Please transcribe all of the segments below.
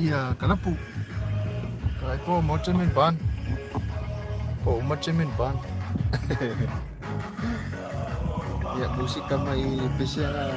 kalapu. Kai po mo chemin ban. Po uma chemin ban. Ya musik kama i pese na.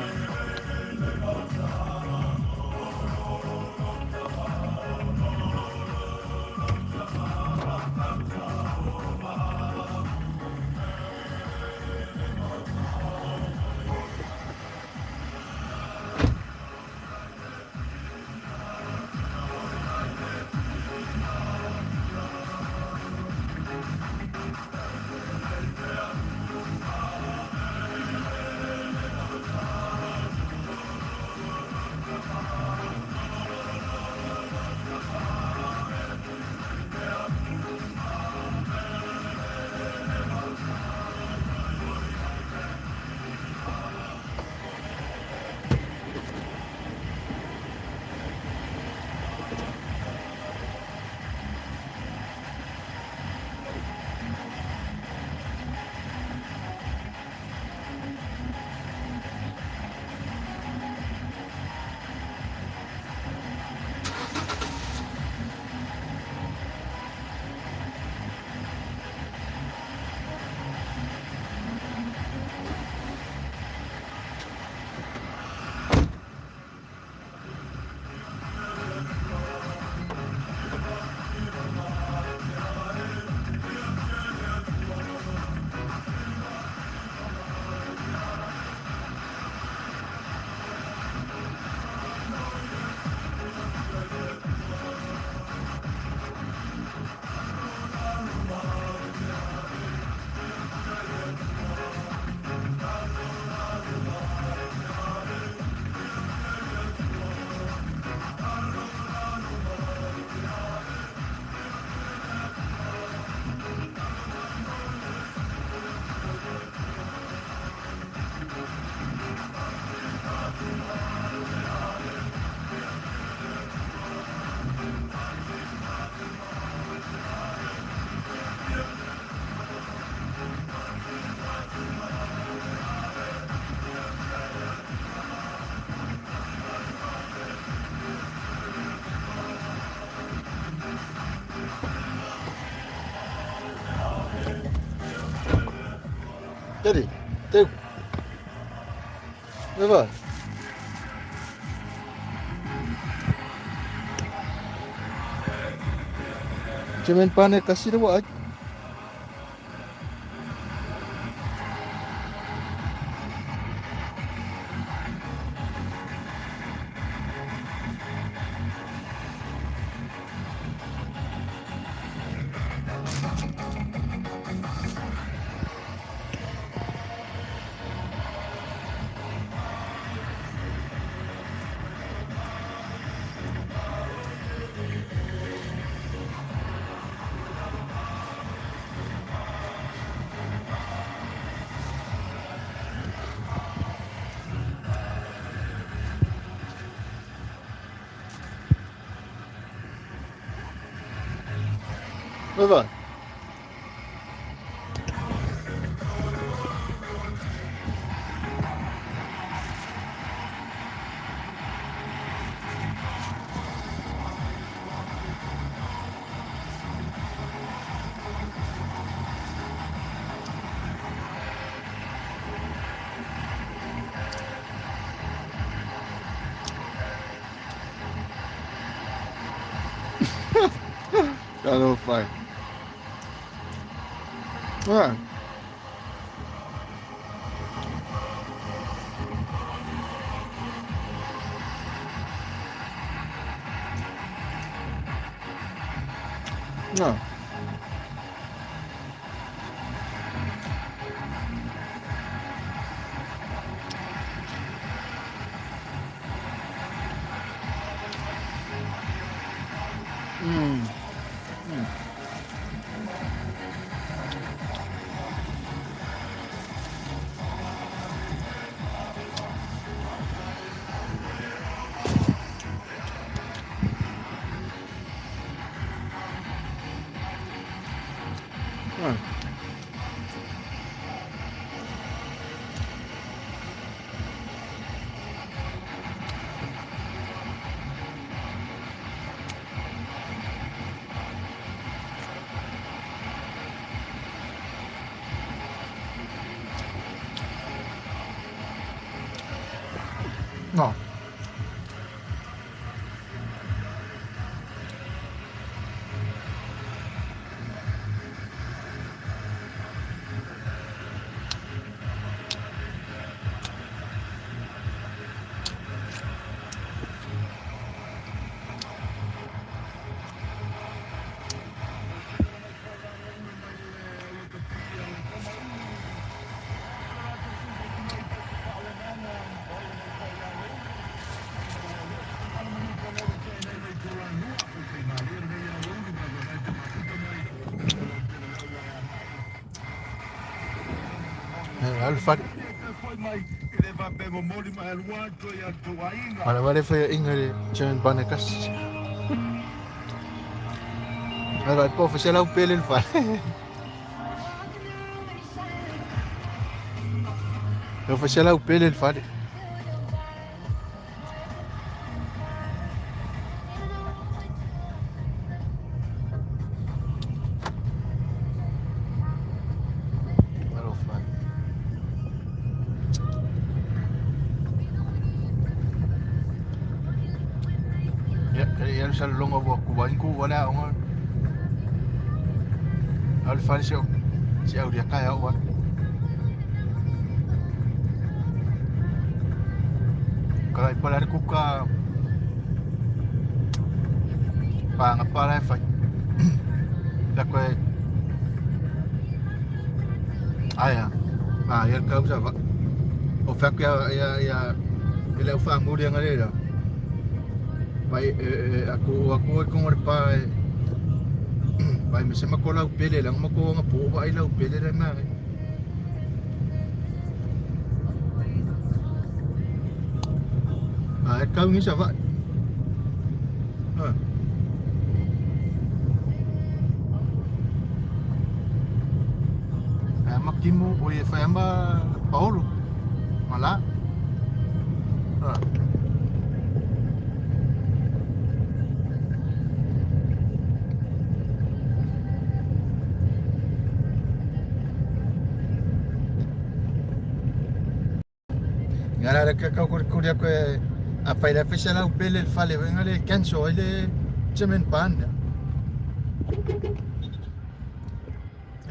Daddy, teu. Leva. Cemen pane kasih dia buat. Leva. Talofa e. Ah. No. Mm. No. Alu fale. Ala wale fai inga le German bana kas. Ala po fa sela pele le fale. Eu fa sela pele le fale. Alo fale. Ya, kaya yan sa longo bo kuwain ku wala ongo. Alu fale se se au dia kaya wa. Kaya pala ku ka pa nga pala fai. La ko aya. Ah, ya kau sa va. O fa ya ya ya ele fa muri ngare la. Vai aku aku ko ngor pa vai me se makola pele lang mako nga po ba ila pele ra na. Ah, kau ngi sa va. Ah. Ah, makimu o e fa ma Paulo. Mala. Ah. Ngara ka ka ko ko ko a fa ila fesa la pele le fale venga le kenso ile cement pan.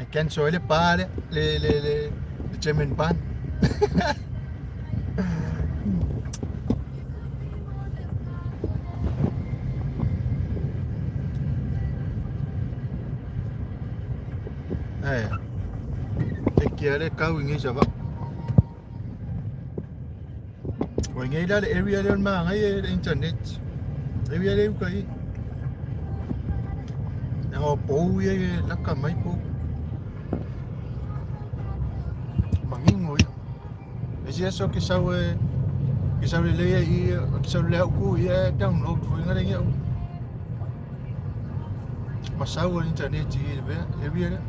E kenso ile pa le le le le cement pan. Eh. E kia le kau ingi sa va. O ngai la le area le ma ngai le internet. Area le ukai. Na o pou ye la ka mai pou. Mangingo ia. E si aso ke sau e ke sau le le i ke sau le ku ia download foi ngare ngia. Ma sau o internet i le area le.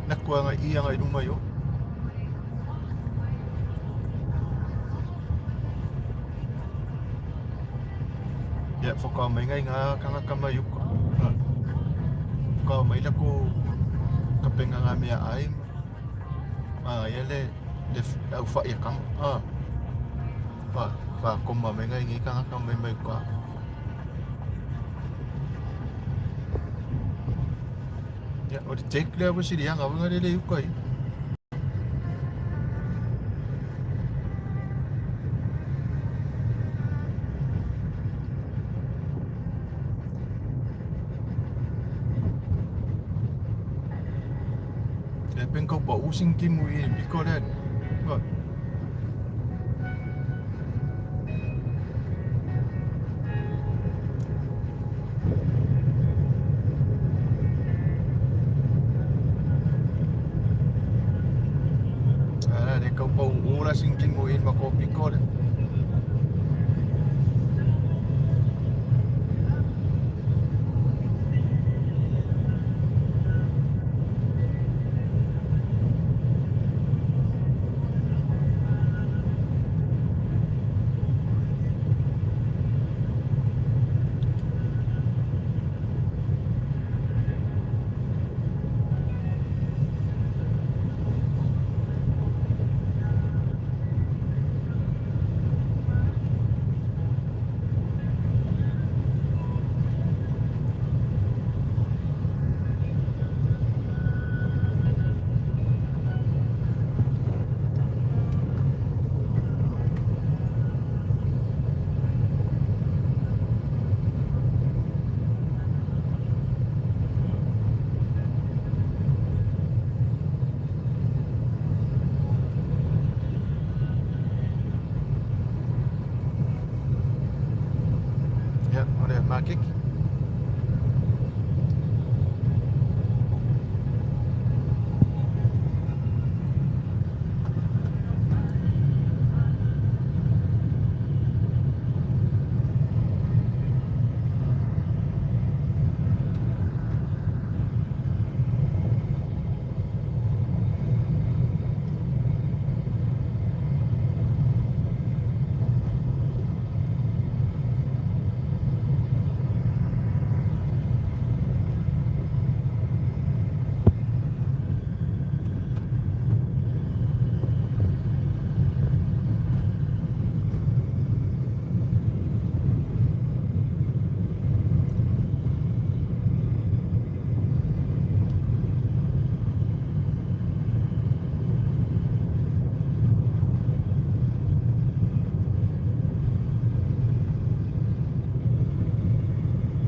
Na kua ngai ia ngai luma yo. Ia whakao mai ngai ngā kangaka mai uka. Whakao mai la ko kapenga ngā mea ai. Ma ia le le au wha ia kama. Ah. Wha wha koma mai ngai ngai kangaka mai mai uka. Ia o te take lea wasi anga winga le uka i. E pen kau pa using kimu i biko le. Wa. Ara le kau pa ura sing kimu i ma ko biko le. makeki.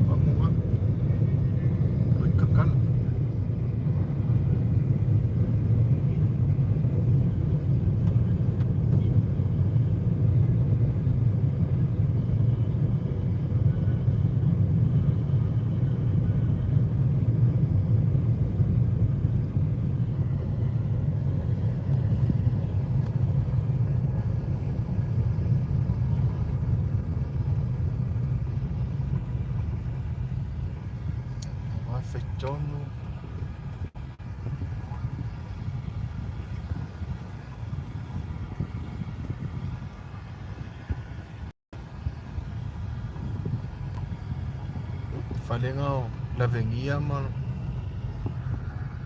Pamuga. Oi kakala. Aua faitonu. Falega o lavegia ma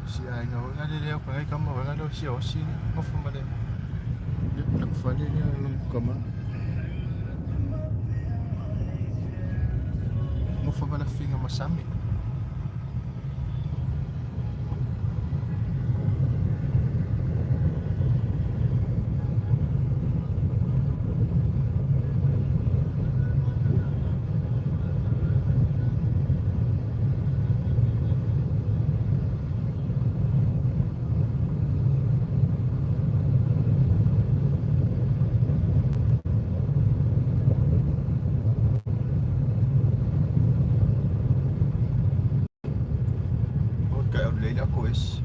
si aiga foi na le lea ko ngai kama foi na le o sia osi nofo ma le la fale lea lo kama nofo ma la finga masami. O kai o leila ko es.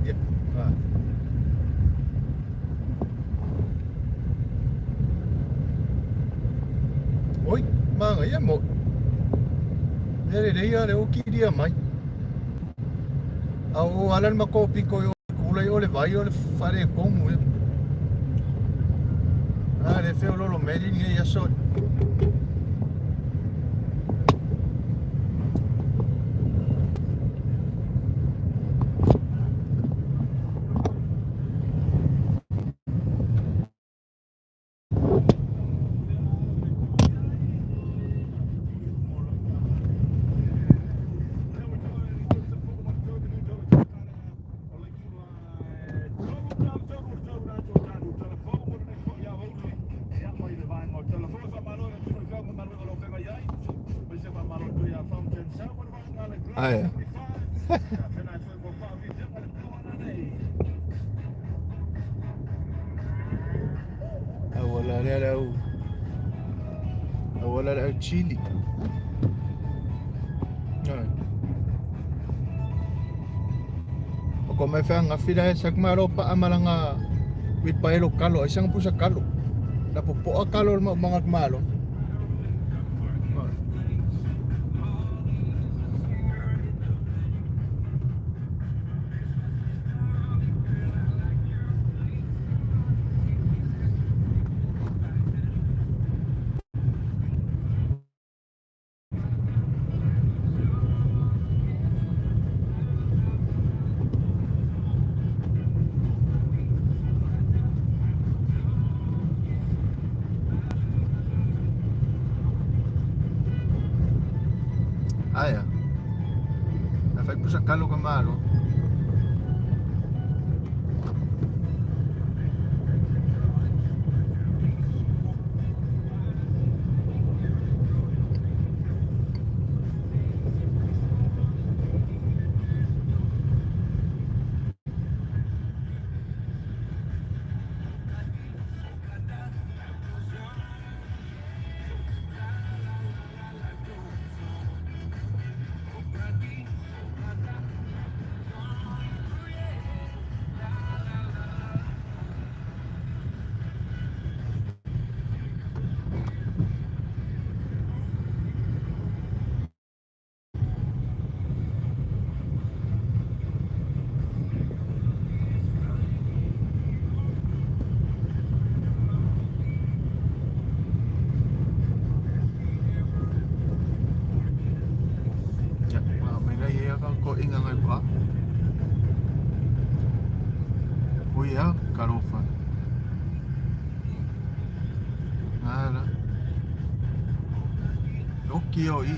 Yeah. Ah. Oi, manga ia mo. Le le ia le o kiria mai. A o alan ma ko piko o kula o le vai o le fare komu e. A le feo lolo meri ni ia so. Aia. Awala le au. Awala le au chili. Ai. O ko mai whanga whira e sak maro pa amalanga wit pa elo kalo ai sanga pusa kalo. La po a kalo ma mga malo. Aia. La fai pusa kalo ka malo. Toeaiga ngai uka. Ui a, talofa. Ala. Oki o i.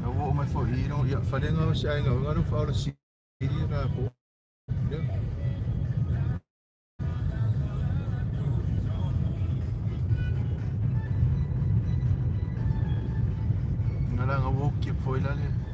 Na ua o mai foi i no ia wharenga o se ainga o ngaro whaola siri rā ko. Ngala nga woki foi la le.